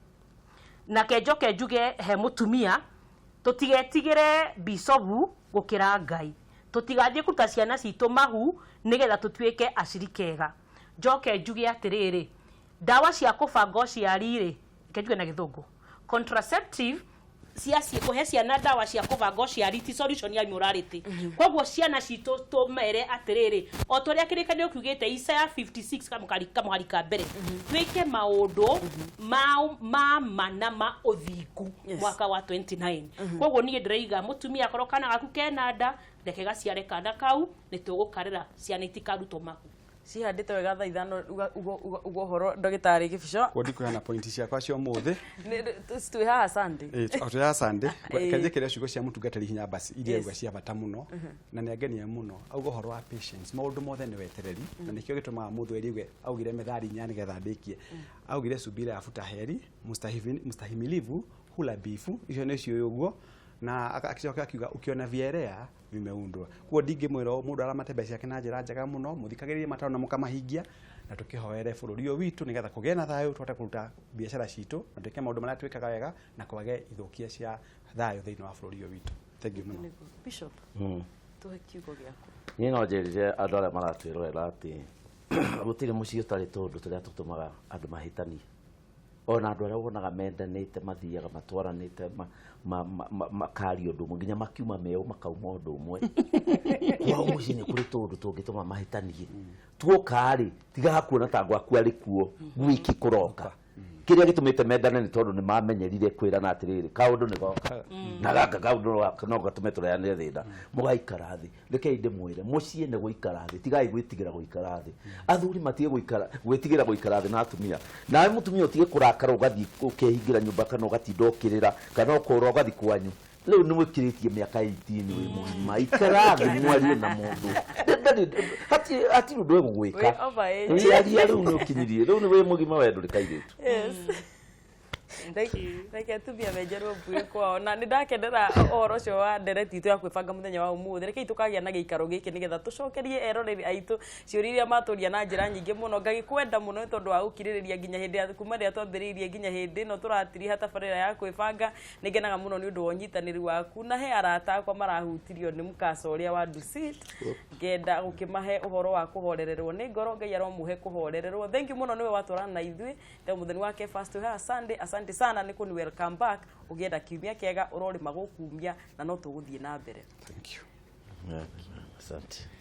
Nake njoke njuge he mũtumia, tũtigetigĩre bicobu gũkĩra Ngai. Tũtigathiĩ kũruta ciana citũ mahu nĩgetha tũtuĩke acirika ega. Njoke njuge atĩrĩrĩ, ndawa cia kũbanga ũciari rĩ, reke njuge na Gĩthũngũ, contraceptive cia kũhe ciana ndawa cia kũbanga ũciari ti solution ya immorality. Koguo ciana citũ tũmere atĩrĩrĩ, o ta ũrĩa kĩrĩkanĩro kiugĩte Isaiah 56 kamũhari ka mbere, twĩke maũndũ ma ma na ma ũthingu mwaka wa 29. Koguo niĩ ndĩraiga mũtumia akorwo kana gaku kena nda, reke gaciare kana kau, nĩ tũgũkarera ciana itikarutwo mahu. Cihandĩte wega thaa 5 uga ũhoro ndagĩtarĩ Kĩbico. Koguo ndikũheana pointi ciakwa cia ũmũthĩ. Twĩ haha Sunday. Twĩ haha Sunday. Reke njĩkĩre ciugo cia mũtungatĩri Hinya Basi iria auga cia bata mũno na nĩ angenia mũno. Auga ũhoro wa patience, maũndũ mothe nĩ wetereri, na nĩkĩo gĩtũmaga mũthweri auge augire methali 4 nĩgetha ndĩkie. Augire subira yavuta heri, mustahimilivu hula bifu, icio nĩ ciũĩ ũguo. Na akicoka akiuga ukiona vielea vimeundwa. Koguo ndingĩmwĩra mũndũ aramate mbeca ciake na njĩra njega mũno, mũthikagĩrĩrie mataro na mũkamahingia, na tũkĩhoere bũrũri ũyũ witũ nĩgetha kũgĩe na thayũ, tũhote kũruta biacara citũ na twĩke maũndũ marĩa twĩkaga wega na kwage ithũkia cia thayũ thĩinĩ wa bũrũri ũyũ witũ. Thank you mũno. Bishop, tũhe kiugo gĩaku. Niĩ no njĩrire andũ arĩa maratwĩrorera atĩ gũtirĩ mũciĩ ũtarĩ tũndũ tũrĩa tũtũmaga andũ mahĩtanie. Ona andũ arĩa wonaga mendanĩte mathiaga matwaranĩte makaria ũndũ ũmwe nginya makiuma meo makauma ũndũ ũmwe. Kwao mũciĩ nĩ kũrĩ tũndũ tũngĩtũma mahĩtanie. Tuoka rĩ, tigaga kuona ta gwaku arĩ kuo gwiki kũroka. Kĩrĩa gĩtũmĩte mendane nĩ tondũ nĩ mamenyerire kwĩrana atĩrĩrĩ, kaũndũ nĩ goka na gaka kaũndũ no gatũme tũrehanĩre thĩna. Mũgaikara thĩ. Rekei ndĩmwĩre, mũciĩ nĩ gũikara thĩ, tigai gwĩtigĩra gũikara thĩ. Athuri matige gwĩtigĩra gũikara thĩ na atumia. Nawe mũtumia ũtige kũrakara ũgathiĩ ũkehingĩra nyũmba kana ũgatinda ũkĩrĩra kana ũkora ũgathiĩ kwanyu. Rĩu nĩ wĩkĩrĩtie mĩaka 18 wĩ mũgima, ikara thĩ mwarie na mũndũ. Hatirĩ ũndũ egũgwĩka. Aria rĩu nĩ ũkinyirie, rĩu nĩ wĩ mũgima we ndũrĩ kairĩtu. Reke atumia menjerwo mbuĩ kwao. Na nĩ ndakendera ũhoro ũcio wa ndereti itũ ya kwĩbanga mũthenya wa ũmũthĩ. Rekei tũkagĩa na gĩikaro gĩkĩ nĩgetha tũcokerie eroreri aitũ ciũria iria matũria na njĩra nyingĩ mũno. Ngagĩkwenda mũno nĩ tondũ wa gũkirĩrĩria nginya hĩndĩ ya kuma rĩrĩa twambĩrĩirie nginya hĩndĩ ĩno tũratiriha tabarĩra ya kwĩbanga. Nĩ ngenaga mũno nĩ ũndũ wa ũnyitanĩri waku, na he arata akwa marahutirio nĩ mũkaca ũrĩa wa Dusit. Ngenda gũkĩmahe ũhoro wa kũhorererwo nĩ ngoro, Ngai aromũhe kũhorererwo. Thank you mũno nĩwe watwarana na ithuĩ. Te mũthenya wake first to her Sunday. Asante sana nĩ kũni welcome back. Ũngĩenda kiumia kĩega ũrorĩma gũkumia na no tũgũthiĩ na mbere. Thank you. Asante.